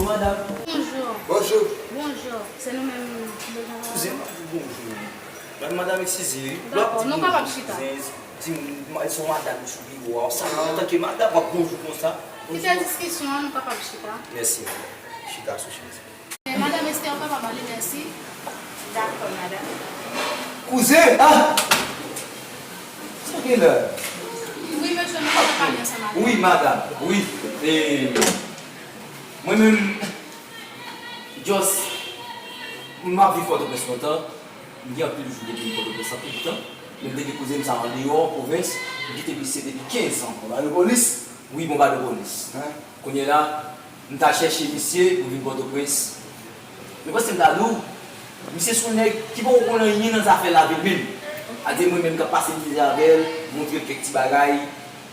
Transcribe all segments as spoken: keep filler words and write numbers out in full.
Madanm. Bonjou. Bonjou. Bonjou. Se nou menm ki bezwen pale. Kouzen, m ap di bonjou. Madanm, eskize wi. Dakò, nou kapab chita. Di m, se yon madanm ki sou biwo a, w salye antanke madanm, w ap bonjou konsa. Kite diskisyon an, nou kapab chita. Mèsi, madanm. Chita sou chèz. Madanm Esther, ou kapab ale, mèsi. Dakò, madanm. Kouzen, ah! Sa gen la? Wi, mesye, nou kapab pale ansanm avè w. Wi, madanm, wi. E, mwen menm, just, m ap viv Pòtoprens lontan. M gen anpil jou depi m Pòtoprens, anpil tan. Men m te gen kouzen m sa andeyò, pwovens. M kite misye depi kenz an. Anba de polis? Wi, m anba de polis. Kounye a la, m t al chèche misye pou vin Pòtoprens. Men panse m ta di w, misye se yon nèg ki poko konn anyen nan zafè lavi l menm. Sa vle di mwen menm k ap pase mizè avè l, montre l kèk ti bagay,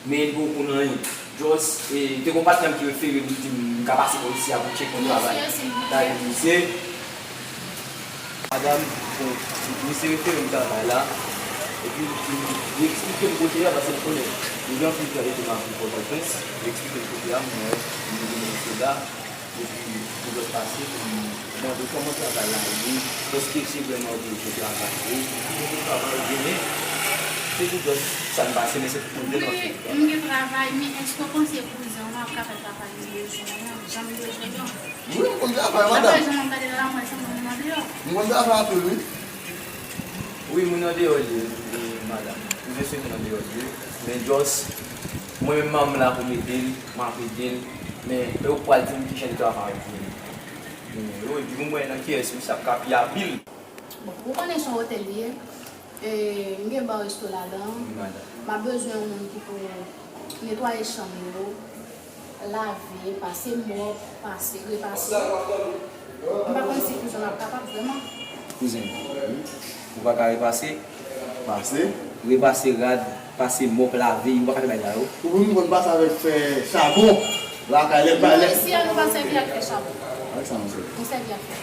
men li poko konn anyen. Just, e, te gen yon patnè m ki refere m, li di m m ka pase bò isi a pou tcheke yon travay. Dayè misye, madanm, bon, misye refere m travay la. Epi li di m, li eksplike m kote a, paske m konnen li gen anpil tan depi m ap viv Pòtoprens. Li eksplike m kote a, m wè, m di misye la. Epi, pou lòt pase, pou m mande kòman travay la ye, èske se vrèman obligasyonèl travay ye, si se travay ou genyen, se pou lòt sa n pase, men se pou moun denonse. Wi, m gen travay, men èske w panse kouzen w ap ka fè travay m bezwen an, jan m bezwen an? Wi, m konn travay, madanm. Daprè jan m ap gade la, m wè se moun nan deyò. M konn travay anpil, wi. Wi, moun andeyò l ye, wi, madanm. Wi, mesye moun andeyò l ye. Men just, mwen menm manman m la pou m ede l, m ap ede l. Men, e ou k pral di m kijan li travay pou li. Men, wi, di m mwen nan kiyès misye ap ka pi abil. Bon, ou konnen se yon otèl li ye. E, m gen ba resto ladan. Wi, madanm. M ap bezwen yon moun ki pou netwaye chanm yo. Lave, pase mòp, pase, repase. M pa konn si kouzen w ap kapab vrèman. Kouzen, ou pa ka repase? Pase? Repase rad, pase mòp, lave, ou pa ka fè bagay sa yo. Ou menm konn pase avèk fè chabon lakay lè pa lè. Non, isi a nou pa sèvi ak fè chabon. Avèk sa nou sèvi. Nou sèvi ak fè.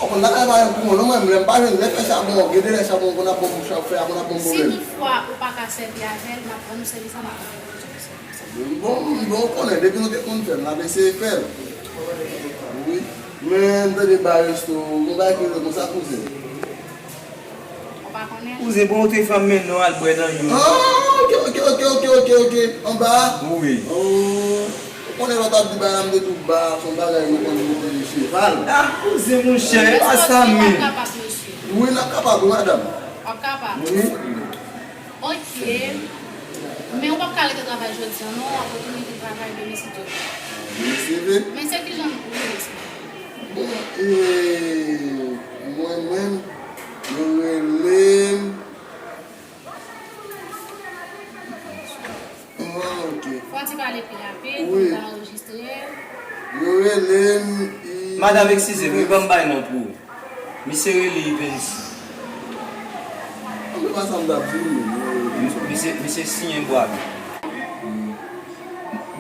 Ou konn lakay pa gen kouran non, mwen menm lè m pa jwenn, lè fè chabon, gen de lè chabon konn ap ban m, fè a konn ap ban m pwoblèm. Si toutfwa ou pa ka sèvi avè l, n ap rann ou sèvis la, n ap rann ou sèvis la. Bon, bon, ou konnen, depi nou te konn fè l, n ap eseye fè l. Wi. Men m tande ba resto, yon bagay ki rele konsa, kouzen. Ou pa konnen? Kouzen, bon, ou te fè m mennen w al bwè nan yon. Ah, ok, ok, ok, ok, ok, ok. Anba a? Wi. Oh, ou konnen lè w t ap di bagay la, m te tou ba, se yon bagay nou konn mete cheval. Ah, kouzen, monchè, e pa sa menm. Èske w ap kapab, mesye? Wi, n ap kapab, wi, madanm. W ap kapab? Wi. Ok. Men ou p ap ka rete travay jodi a non, w ap retounen pou travay demen si Dye vle. Demen si Dye vle. Men se kijan ou rele sa? Bon, e, mwen menm, yo rele m. Ah, ok. Fò w ti pale pi rapid, wi, pou m ka anrejistre. Yo rele m, i- Madanm, eskize m, wi, ban m bay non pou ou. Misye rele Ivenson. Anben pa sa m t ap di w, non. Misye, misye siyen Bwalo.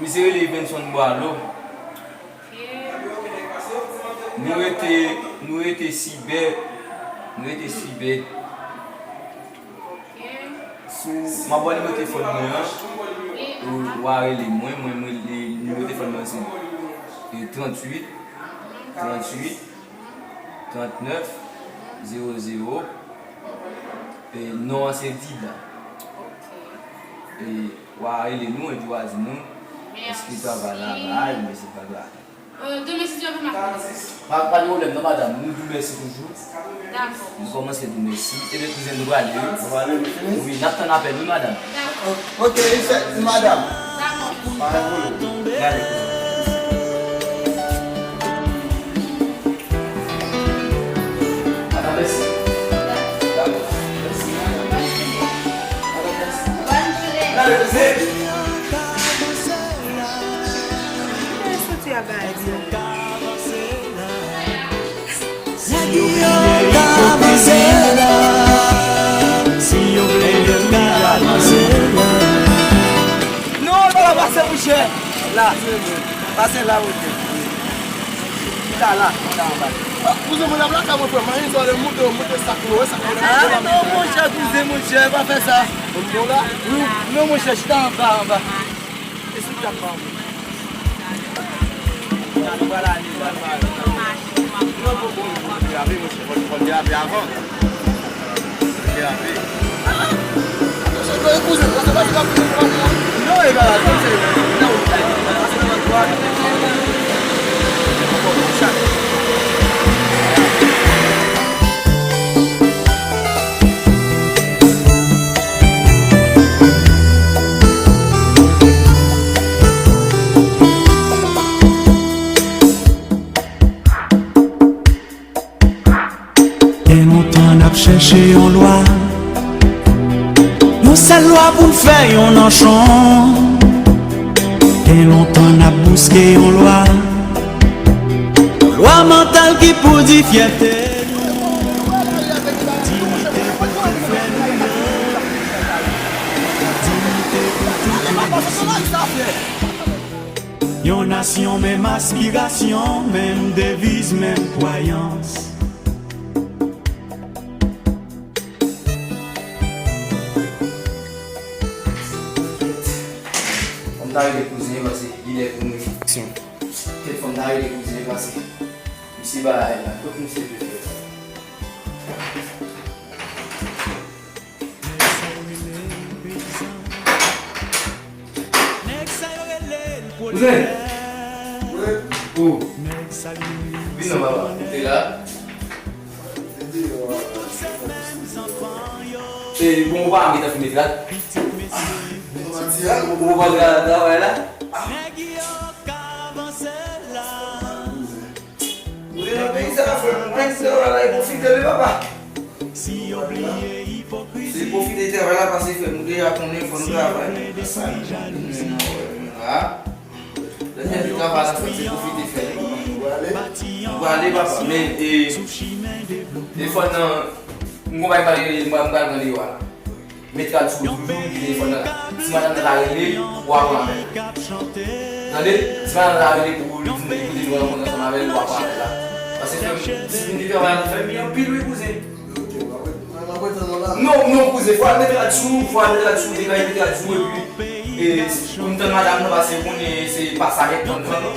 Misye rele Ivenson Bwalo. Nou rete, nou rete Sibè, nou rete Sibè. Sou, m ap ba w nimewo telefòn mwen an. Ou, ou a rele mwen, mwen, mwen, nimewo telefòn mwen se, e, tranntuit, tranntuit, trannèf, zewo zewo. E, non an se Dida. E, w a rele nou, epi w a di nou, èske travay la bay, men se pa travay. Euh, demen, si Dye vle, m ap vini. Pa, pa gen pwoblèm, non, madanm. Nou di w mèsi toujou. Dakò. Nou kòmanse di w mèsi. Ebyen, kouzen, nou prale, wi. Nou prale, nou fini? Wi, n ap tann apèl, wi, madanm. Dakò. Ok, li fèt, madanm. Dakò. Pa gen pwoblèm. Gade, kouzen. Madanm, mèsi. Dakò. Mèsi, madanm. Madanm, mèsi. Gade, kouzen. Soti a bay. Nèg yo ka avanse la. Si yo vle yo ka avanse la. Non, non, pase mouche. La. Pase la, ok. Chita la, chita anba. Kouzen, mwen ap lakay mwen, frè m. Anyen sa, lè moute, moute sak mwen, wè sak mwen. Ah, non, monchè, kouzen, monchè, pa fè sa. Bon, la. Non, monchè, chita anba, anba. E sou tap pa ou. Gen lontan n ap chèche yon lwa, yon sèl lwa pou n fè yon nanchon. Gen lontan n ap bouske yon lwa, yon lwa mantal ki pou di fyète nou. Diyite pou tout yon nasyon. Yon nasyon, menm aspirasyon, menm deviz, menm kwayans. Fò m ta rele kouzen an pase li lè pou nou. Kèt, fò m ta rele kouzen an pase. Misye bagay la, kot misye vle fè sa? Kouzen! Ou vin non, papa. Ou te la? E, bon, ou pa gentan fin met rad? Ou pa travay la? Ou te nan peyi sa, frè m, ou pèdi travay la, e pwofite wi, papa. Se pwofite travay la, pase frè m, ou deja konnen fò n travay. Sa, a. Lè fè travay la, frè m, se pwofite fè. Ou prale, papa, men, e, telefòn nan, m gon bagay m pral, m pral, m pral pran deyò a la. Met rad sou ou toujou, telefòn nan la. Si madanm nan ta rele, w a pran apèl la. Tande? Si madanm nan ta rele pou li di nou li kote nou rankontre ansanm avè l, w a pran apèl la. Paske frè m, disiplin de travay la fè m byen anpil wi, kouzen. Non, non, kouzen, fò al met rad sou nou, fò al met rad sou ou, degaje met rad sou ou, epi, e, pou m tann madanm nan, paske ou konnen se pa sa nèt tann fanm nan.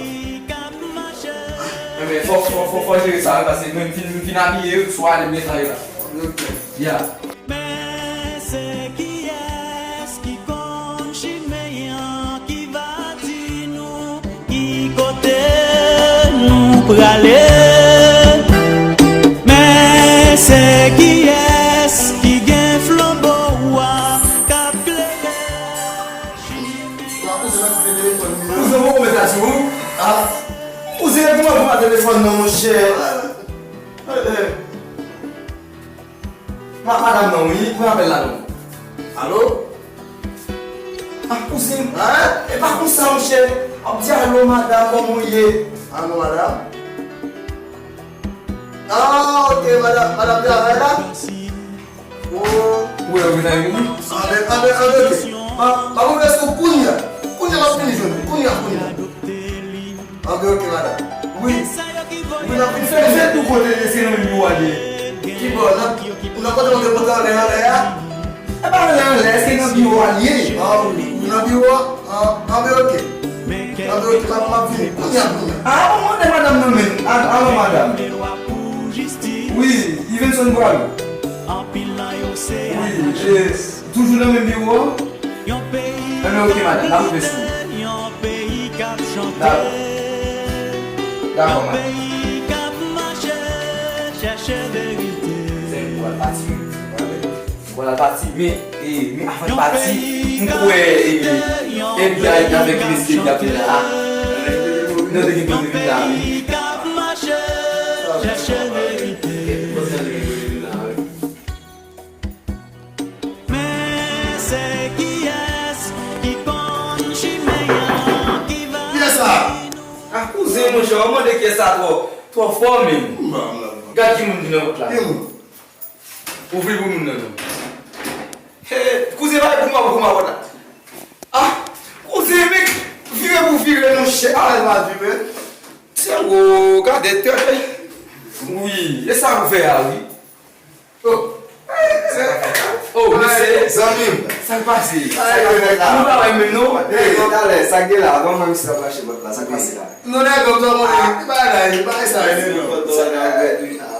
Enben, fò, fò, fò, fò jere sa wi, paske mwen m fin, m fin abiye, swa ale m gentan ye la. Ya. Men se kiyès ki konn chimen an ki va di nou ki kote nou prale? Men se kiyès ki gen flanbo a k ap klere chimen? Kouzen, poko met rad sou ou? Ah. Kouzen, kouman pou pa telefòn nan, monchè? Eh, eh. Ma-, madanm nan, wi, pran apèl la non. Alo? Ah, kouzen, hein? E pa konsa, monchè. W ap di, "Alo, madanm, kòman w ye?" Alo, madanm? Ah, ok, madanm, madanm travay la? Oh. Ou wè, ou vin avèk li? Anben, anben, anben, ok. Ma, ma pou vin sou kounye a. Kounye a, m ap vin jwenn ou. Kounye a, kounye a. Anben, ok, madanm. Wi. Wi, n ap vin fè, fè tou kote l ye, se nan menm biwo a l ye. Ki bò? Nan, nan kote w te pote anlè, anlè a? E pa anlè, anlè, èske nan biwo a l ye? Ah, wi, wi, nan biwo a? Ah, anben, ok. Anben, ok, m ap, m ap vini. Kounye a, kounye a. Ah, bon, mande madanm nan menm. Al-, alo, madanm. Wi, Yvenson Boileau. Wi, e, toujou nan menm biwo a? Anben, ok, madanm, n ap rive sou ou. Dakò. Dakò, madanm. Zen, ou pral pati, wi. Ou pral pati, men, e, men avan l pati, m kwè, e, F B I avèk mesye k ap vin la. Nou te gen pou nou vin la, wi. Men se kiyès ki konn chimen an ki va... Kiyès sa? A kouzen, monchè, w mande kiyès sa twò, twò fò menm. Gad ki moun ki nan pòt la. Ki moun? Ouvri pou moun nan non. He, kouzen, bay pou mwen, pou mwen pòt la. Ah, kouzen, men vire pou vire, monchè. A, l pa vire. Se gwo gadèt. Wi, e sa m fè a, wi. Oh. Oh, mesye, zanmi m, sa k pase? Sa k ap fèt la? Nou pa wè menm non? Hey, talè, sa k gen la? Ban mwen misye ap rache pòt la, sa k pase la? Non, nèg, m tande bagay, bagay sa, nèg.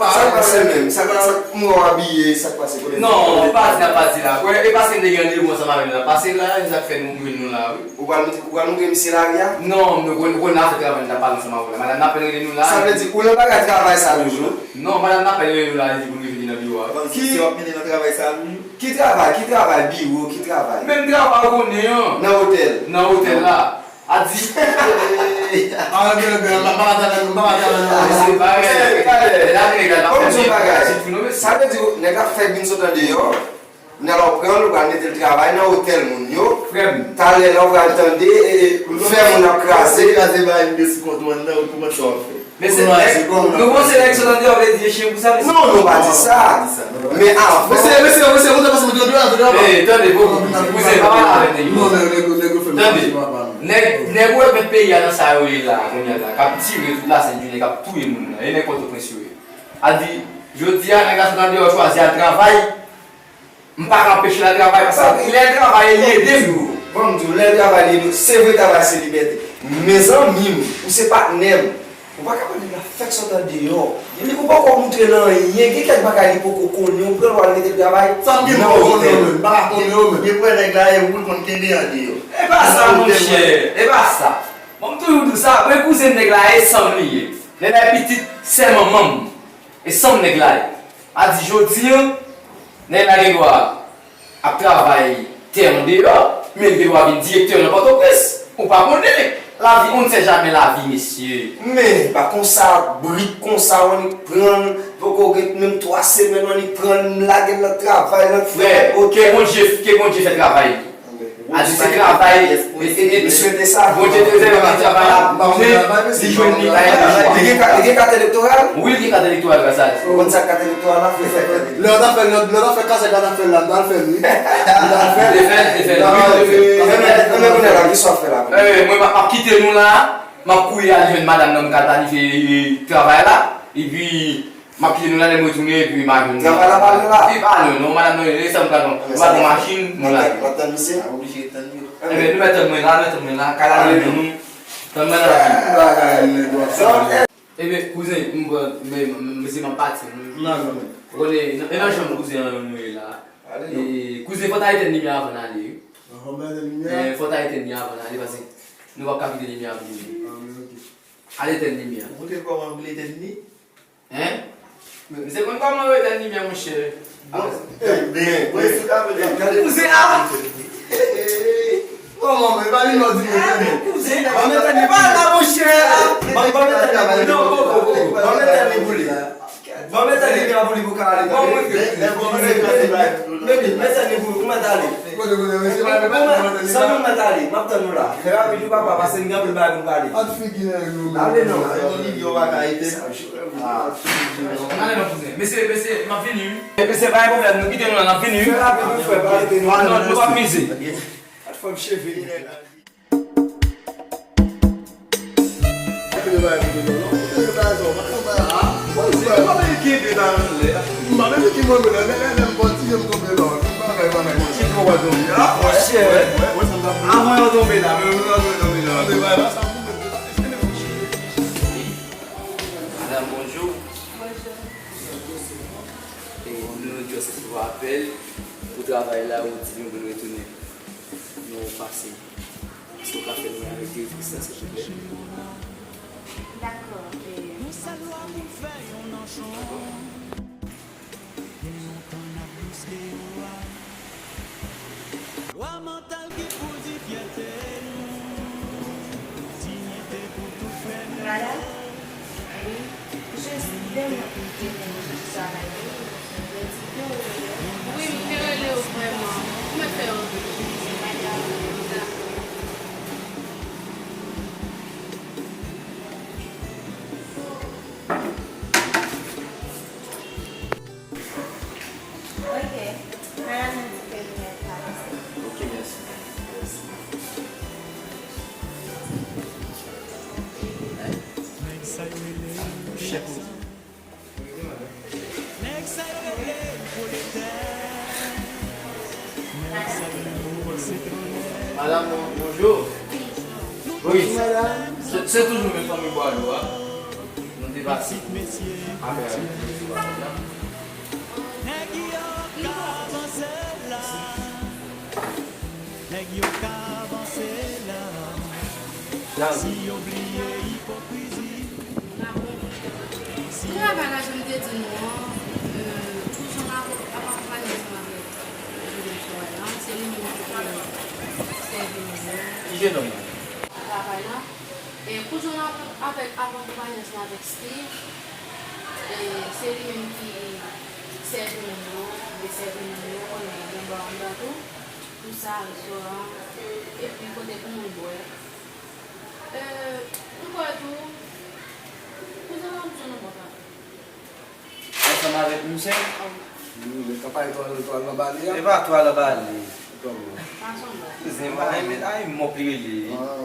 Sa k pase menm? Sa k pase? M wè w abiye, sa k pase? Kote nou? Non, pati la, pati la. Kwè, e paske m te gen randevou ansanm avè l la. Pase la, e sa k fè nou jwenn nou la, wi. Ou pral, ou pral montre misye lari a? Non, nou konn, nou konn n a fè travay, n t ap pale ansanm avè w la. Madanm Napèl rele nou la. Sa vle di, ou nan bagay travay sa toujou? Non, madanm Napèl rele nou la, li di pou nou vini nan biwo a. Ki, se w ap mennen nan travay sa toujou? Ki travay? Ki travay? Biwo? Ki travay? Menm travay ou konnen an. Nan otèl? Nan otèl la. A di. Ah, ok, ok, m pa, m pa, m pa, m pa, m pa, m pa. Mesye, bagay. Mesye, talè. Lè la, nèg la, n ap fè bagay. Sa vle di, nèg la fè vin sot andeyò. Nèg la, w pran l, ou pral mete l travay nan otèl moun yo. Frè m. Talè la, w pral tande, e, e, fè moun ap kraze. Kraze bay m de sou kont ou anndan, ou kòmanse w ap fè. Mesye, nou panse nèg sot andeyò vle di chen pou sa, mesye? Non, nou pa di sa. Men avan. Mesye, mesye, mesye, ou te panse mwen te andeyò, andeyò? Ey, tande, bon, kouzen, pa pale avèk nèg yo. Non, nèg, nèg, nèg yo fè m pase, papa. Nèg, nèg ou wè met peyi a nan sa yo ye la, kounye a la, k ap tire tout lasent jounen, k ap touye moun nan. E nèg Pòtoprens yo ye. A di, jodi a, nèg la sot andeyò chwazi al travay. M pa ka anpeche l al travay, paske lè l travay, li ede m. Ban m di w, lè l travay, li ede w. Se vre, travay se libète. Men zanmi m, ou se patnè m. Ou pa ka pale la fèk sot andeyò. Li, ou poko moutre l anyen, gen kèk bagay li poko konnen, ou pran l w al mete l travay. Sa m gen pou konnen yo menm, m pa ka konnen yo menm. Gen pwen nèg la e ou l konn kenbe andeyò. E pa sa, monchè, e pa sa. Bon, m toujou di w sa, men kouzen nèg la e sanm li ye. Nèg la e pitit sè manman m. E sanm nèg la ye. A di jodi a, nèg la gen dwa ap travay tè andeyò, men li gen dwa vin direktè nan Pòtoprens. Ou pa konnen. Lavi, on ne sait jamais lavi, mesye. Men, pa konsa, brit konsa, w annik pran l, poko gen menm twa semèn, w annik pran l, lage l nan travay, nan frè, ke Bondye, ke Bondye fè travay li. A di se travay, e, e, e, misye te sa. Bondye te rezève travay la pou li, li jwenn li pa gen chwa. Li gen ka-, li gen kat elektoral? Wi, li gen kat elektoral, sa di. Ou konn sa kat elektoral la fè? Lè w ta fè, lè, lè w ta fè kase kat afè la, m ta fè l, wi. M ta fè l. Li te fè l, li te fè l, wi, li te fè l. Enben, enben, kounye a la, ki sa w fè la? E, mwen, m ap, m ap kite nou la, m ap kouri al jwenn madanm nan, m ka planifye, e, travay la, epi, M ap kite nou la, lè m retounen, epi m a jwenn nou. Travay la pa lwen la? Li pa lwen, non, madanm nan, e sa m pral pran. Ou pa gen machin, nou la. N ap tann misye? N ap oblije tann yo. Enben, nou mèt tann mwen la, nou mèt tann mwen la, kay la nan men nou. Tann mwen nan men nou. Enben, kouzen, m pran, men, men, men se m ap pati, non. Ou konnen, e nan chanm kouzen an nou ye la. E, kouzen, fò ta etèn limyè avan n ale, wi. Fò ta etèn limyè? E, fò ta etèn li avan n ale, paske nou p ap ka kite limyè a pou nou. Al etèn limyè a. Ou montre l kòman pou l etèn li? Hein? Misye konn kòman yo etèn limyè, monchè. Bon, enben, kouzen, a! Kòman, men, pa li non, di mwen, tande. Kouzen, ban m etèn li, pa la, monchè. Ban m, ban m etèn li, non, poko, poko. Ban m etèn li pou li. Ban m etèn li, pou li, pou ka ale, tande. Bon, mwen, men, men, men, etèn li pou ou, ou mèt ale. Zanmi, ou mèt ale, m ap tann ou la. Fè rapid wi papa, paske m gen anpil bagay pou m pale. Al figi nèg nou. Ale non. Yon limyè w pa ka etèn. Ah. Ale non, kouzen. Mesye, mesye, m ap vini wi. Mesye, pa gen pwoblèm, nou kite nou la, n ap vini wi. Fè rapid wi frè, pa rete non. Non, nou p ap mize. Gad fòm cheve li nèg la. Monchè, avan yo tonbe la, men yo tonbe la. Madanm, bonjou. Bonjou. E nou just resevwa apèl pou travay la, ou di nou pou nou retounen. Nou pase. Èske w ka fè nou yon avèk direktris la, silvouplè? Dakò, e, nou salwa pou fè yon nanchon. Gen yon tan n ap dous ke yo a. Lwa mantal ki pou di fyète nou, diyite pou tout frè nou. Madanm? Wi, jis de mwa pou te vin travay, wi. Wi, m te rele w vrèman. Ou mèt fè yon vizit. Dakò. Ok. Madanm nan di ke li mèt pase. Ok, mèsi. Mèsi. Chèf. Nèg sa yo rele m proletè. Madam, bon- bonjou. Wi, se se toujou menm fanmi Bwalo a. Nou te pase apre a, nou te pase la. Nèg yo ka avanse la. Si yo bliye ipokrizi. Travay la, jan m te di nou an, euh, pou jan m ap akonpanye ansanm avèk Joseph Joël la, se li menm ki sèvi nou. Ki jenòm nan? Travay la. E pou jan m ap avèk, ap akonpanye ansanm avèk Steve, e se li menm ki sèvi nou yo, li sèvi nou yo, konnen gen ba anndan tou, pou sa, restoran, epi kote pou moun bwè. Euh, m kwè tou, kouzen an ap jwenn yon bon travay. Ansanm avèk misye? Wi, men kanpay twal, twal nan bale a. E pa twal nan bale. Kòman? Kouzen, pa renmen, ay, mòp li rele. Ah,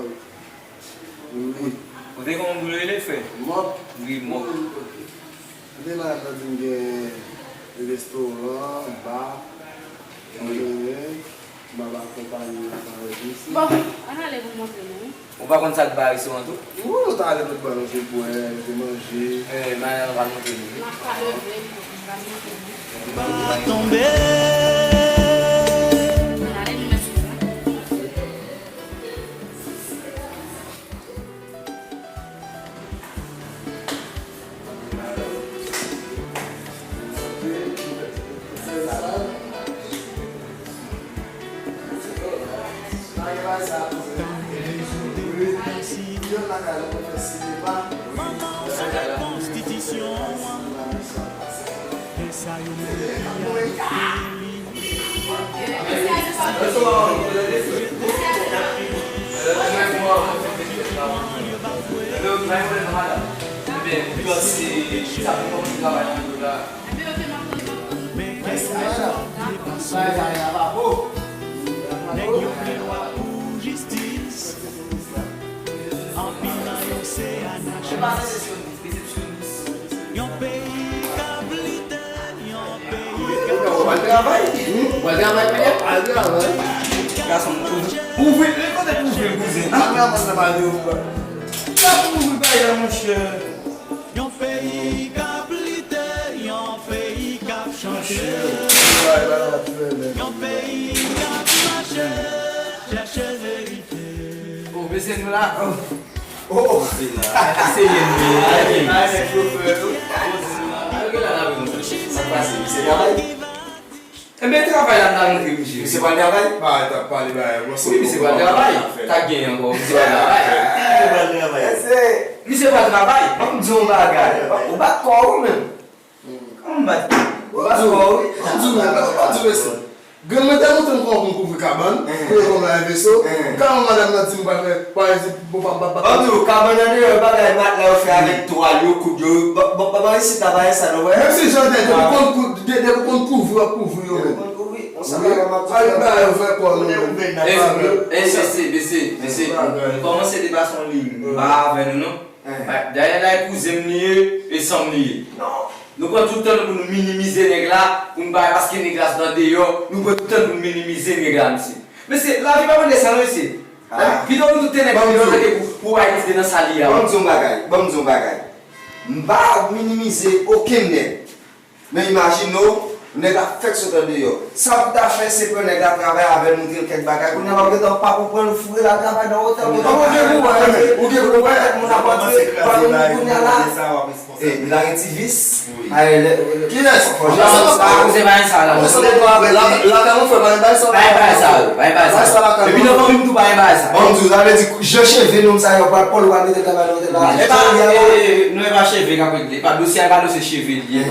wi. Ou te konn moun rele, frè? Mòp? Wi, mòp. Wi, ok. M te malad nan di m gen restoran, ba, wi. M ap akonpanye ansanm avèk misye. Bon, ann ale pou m montre nou, wi. Ou pa konn sa k ba restoran tou? Wi, nou ta ale pot ba nou te bwè, nou te manje. Eh, Mariana pral montre nou, wi. M ap ka leve, m pral montre nou. Pa tonbe. Ann ale, nou mèt sou sa. Manman w se konstitisyon an. E sa yo mete a li. Nèg yo gen lwa pou jistis. Anpil nan yo se anachi. Yon peyi k ap lite, yon peyi k ap... Ou pral travay? Hmm? Ou pral travay, pèlè? Al travay. Gason, ouvri, ouvri, kote pou ouvri, kouzen? Al travay, al travay, al travay. Sa pou ouvri bagay la, monchè. Yon peyi k ap lite, yon peyi k ap chante. Yon peyi k ap mache, chèche verite. Oh, mesye, nou la. Oh. Oh, oh. Eseye nou ye. Ay, ay, ay, chofè, wi. Sa k pase, misye travay? Enben, travay la, m ta montre misye. Misye pral travay? Ba, t ap pale bagay, bro. Wi, misye pral travay. Sa k genyen ankò? Misye pral travay. Misye pral travay. Misye pral travay. Ban m di w yon bagay. Ou bat kò w, ou menm. Kòman bat? Ou bat kò w, wi. Ban m di w, ban m di w, mesye. Grann mwen te montre m kòman pou m kouvri kabann, pou yo konn lave veso. Kabann madanm nan di m pral fè, pral di, bon, pa, pa, pa. Ban m di w, kabann nan deyò, bagay matla yo fè avèk twal yo, koud yo, ban, ban, ban, ban isit la, bagay sa, nou wè. Menm si jan de, depi w konn kou-, de, depi w konn kouvri, w ap kouvri yo menm. Depi w konn kouvri, on sa bagay m ap di. Ay, bagay yo fè kò nou menm. E, e, mesye, mesye, mesye, nou kòmanse depase yon liy. M pa avè nou, non. Dayè la, e kouzen m li ye, e san m li ye. Non. Nou pran tout tan nou pou nou minimize nèg la, pou nou bay, paske nèg la sot andeyò, nou pran tout tan pou nou minimize nèg la, mesye. Mesye, lavi pa mande sa, non, mesye. Pito nou tout te nèg deyò, tanke pou, pou Ayiti te nan sa li ye a. Ban m di yon bagay, ban m di yon bagay. M pa ap minimize okenn nèg. Men imajine w, nèg la fèk sot andeyò. Sa pou ta fè, se pran nèg la travay avè l, montre l kèk bagay. Kounye a, l ap gentan pa konprann, foure l al travay nan otèl. Ou gen pou wè, ou gen pou wè. Moun ap antre, pa konn kounye a la. E, li ta gen ti vis. Kiyès? Lakay mwen frè pa gen bagay sa. Pa gen bagay sa yo, pa gen bagay sa yo. Epi nan fanmi m tou pa gen bagay sa. Ban m di w, sa vle di, jan cheve nonm sa yo pral pòl, ou pral mete l travay nan otèl la. E pa, e, e, non, e pa cheve k ap regle. E pa dosye a, e pa dosye cheve li ye.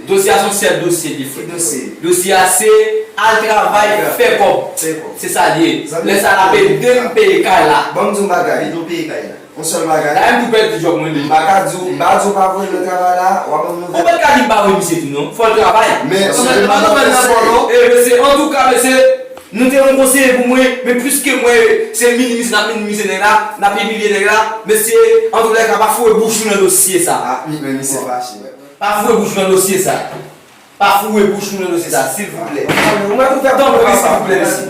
Dosye a se yon sèl dosye li, frè. Ki dosye? Dosye a se al travay, fè kòb. Fè kòb. Se sa li ye. Lè sa l ap ede m peye kay la. Ban m di w yon bagay. Ede w peye kay la. Yon sèl bagay. Dayè m tou pèdi djòb mwen deja. M pa ka di w, m pa di w pa voye l nan travay la, w ap ban m nouvèl. Ou pa t ka di m pa voye misye tou non. Fò l travay. Men, se pa nouvèl nan fò non. E, mesye, antouka, mesye, nou te yon konseye pou mwen, men pliske mwen, se minimize, n ap minimize nèg la, n ap imilye nèg la, mesye, antoulèka, pa foure bouch ou nan dosye sa. Ah, men misye fache, men. Pa foure bouch ou nan dosye sa. Pa foure bouch nou nan dosye sa, silvouplè. Tanpri, silvouplè, mesye.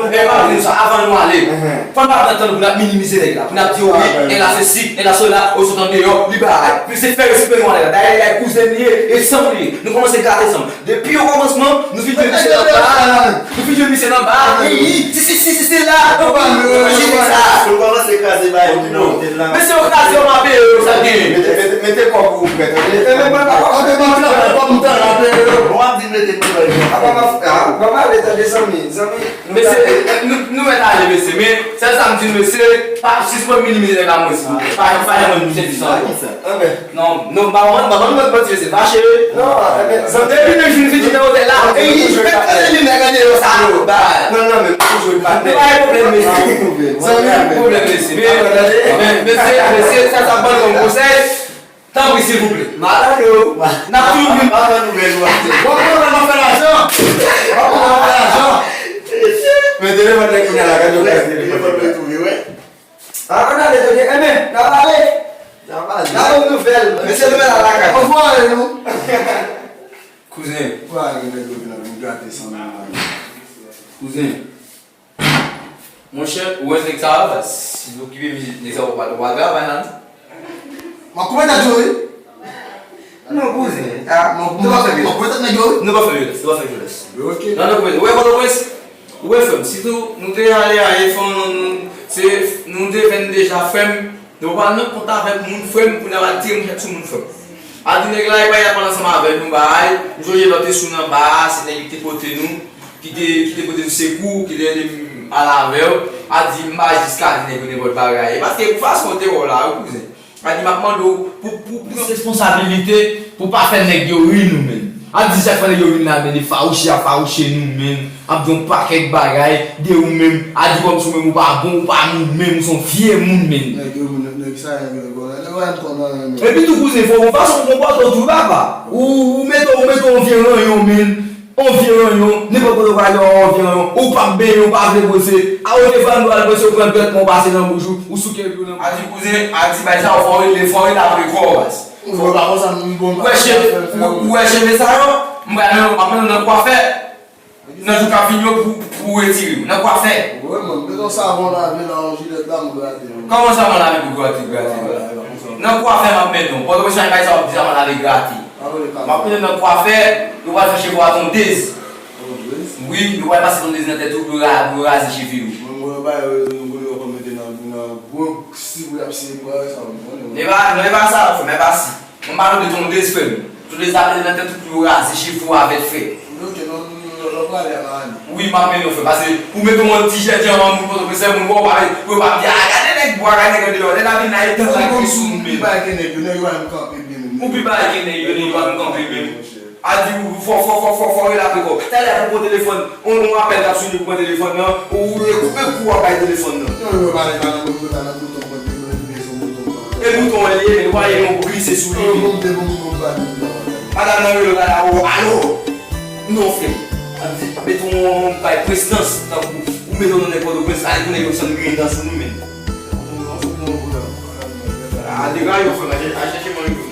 E pa vle sa, avan nou ale, fò n pa pran tan nou pou n ap minimize nèg la, pou n ap di, wi, e la sesi, e la sela, ou sot andeyò, li bay. Misye fè respè nou anlè la. Dayè, li kouzen li ye, e sanm li ye. Nou kòmanse gate sanm. Depi okòmansman, nou fin jwenn misye nan ba. Nou fin jwenn misye nan ba. Si, si, si, si, se la. Nou pa nou, nou pa jwenn sa. Nou kòmanse kraze bay, nou nan otèl la. Mesye, yo kraze, yo mape, yo, sa gen. Mete, mete, mete kòb ou prè, tande? E men, mwen pa kòb mwen, mwen pa mwen. Bon, ap di mete kòb mwen. Apa, apa, apa, ale, tande, zanmi, zanmi. Mesye, nou, nou mèt ale, mesye, men sèl sa m di nou, mesye, pa sispann minimize nèg la, mwen, silvouplè. Pa, pa janm mwen, mesye, di sa. Non, non, pa, pa, pa, pa, pa, mesye, fache. Non, men, zanmi, depi nou jwenn figi nan otèl la, e li jwe pa tèt. Li nèg an deyò sa yo. Ba, non, non, men, nou jwe pa tèt. Nou pa gen pwoblèm, mesye. Zanmi, pwoblèm, mesye. Men, men, mesye, mesye, sa, sa ban nou yon konsèy. Tanpri, silvouplè. Madan yo. N ap toujou vin. Madan nouvèl ou ap di. W ap pran nan fè lajan. W ap pran nan fè lajan. Men telefòn nan kounye a la, gade yo gade telefòn nan. Ah, ann ale, tande. Enben, n ap ale. N ap ale. N ap ban nouvèl. Mesye, nouvèl la lakay. Anvwaye nou. Kouzen. Kwa gen nèg yo vin ap vin gate san mil la. Kouzen. Monchè, ou wè nèg sa a, si nou okipe misye, nèg sa a, ou pa, ou pa travay la, non? M ap koupe tèt yo, wi. Non, kouzen. Ah, m ap, m ap, m ap koupe tèt nèg yo, wi. Nou pa fè vyolans, nou pa fè vyolans. Ok. Non, nou koupe. Ou wè Pòtoprens? Ou wè, frè m, sitou nou te ale a Efon, nou, nou, se, nou te fè n deja, frè m. Nou pa nan kont avèk moun, frè m, pou n ap al tire mouchèt sou moun, frè m. A di nèg la, e pa y ap pale ansanm avèk nou, bay. M sonje lè w te sou nan ba a, se nèg ki te pote nou, ki te, ki te pote nou sekou, ki te ede m al avè w. A di, m pa jiska di nèg yo nenpòt bagay. E paske fason w te wè w la, wi, kouzen. A di, m ap mande w pou, pou, pou pran responsabilite, pou pa fè nèg yo ri nou menm. A di, chak fwa nèg yo vin la, men, e fawouche, ap fawouche nou menm. Ap di yon pakèt bagay de ou menm. A di kòmsi ou menm ou pa bon, ou pa moun menm, ou se yon vye moun menm. Nèg yo, nèg sa yo, nèg yo, nèg yo, nèg yo, nèg yo. Epi tou, kouzen, fò w gon fason pou konpòte w tou, papa. Ou, ou mete, ou mete yon vye ranyon menm. Yon vye ranyon, nenpòt kote w prale, yon vye ranyon. Ou p ap benyen, ou pa vle bwose. A, ou te fè ann pral bwose, ou pran dwèt men w pase nan bouch ou, ou souke epi w nan. A di kouzen, a di bay sa yo, fò w rele, fò w rele apre kò w, baz. Ou wè pa konsa, m bon. Ou wè cheve, ou, ou wè cheve sa yo? M pral nan, m ap nan kwafè. Nan jou k ap vini yo pou, pou retire yo. Nan kwafè. Wi, mwen, m bezwen savon lave la, yon jilèt la, m grate yo. Kòman savon lave pou grate, grate? Nan kwafè m ap mennen w. Pòtoprens bay sa w ap di savon lave grate. M ap mennen w nan kwafè, yo pral fè cheve w a tondez. Tondez? Wi, yo pral pase tondez nan tèt ou pou yo ra-, pou yo raze cheve yo. Mwen, mwen, bay yo, yo, yo, yo mete nan, nan gwo si pou y ap seye pran sa, mwen konnen. E pa, non, e pa sa, frè m, e pa si. Mwen pa tande tondez, frè m. Tondez la mete nan tèt ou pou yo raze cheve w avèk fè. Ok, non, non, non, non, non, prale a Miami. Wi, m ap mennen w, frè m. Paske pou mete yon ti jènjan an moun Pòtoprens, moun wè w pa, pou yo pa di, "Ah, gade nèg bwa, gade nèg andeyò." Lè n a vin la, e tèt la ki sou moun menm. Ou pi bay ke nèg yo, nèg yo pa menm kanpe byen menm. Ou pi bay ke nèg yo, nèg yo pa menm kanpe menm. A di ou fò, fò, fò, fò, fò, rele apre kò. Talè pou pran telefòn, on, on apèl k ap sone pou pran telefòn nan, ou, ou, e koupe kou w ap bay telefòn nan. Yo, yo, pale, pale, pale, pale, pale, pale. E bouton an li ye, men li pa ye non pou glise sou li. Madanm nan rele w la, o, alo. Non, frè m. Ap di, mete yon bay prestans, tankou ou mete w nan nenpòt prens, ale pou nèg yo sann griyen dan sou nou menm. A, degaje w, frè m, al chèche manje w.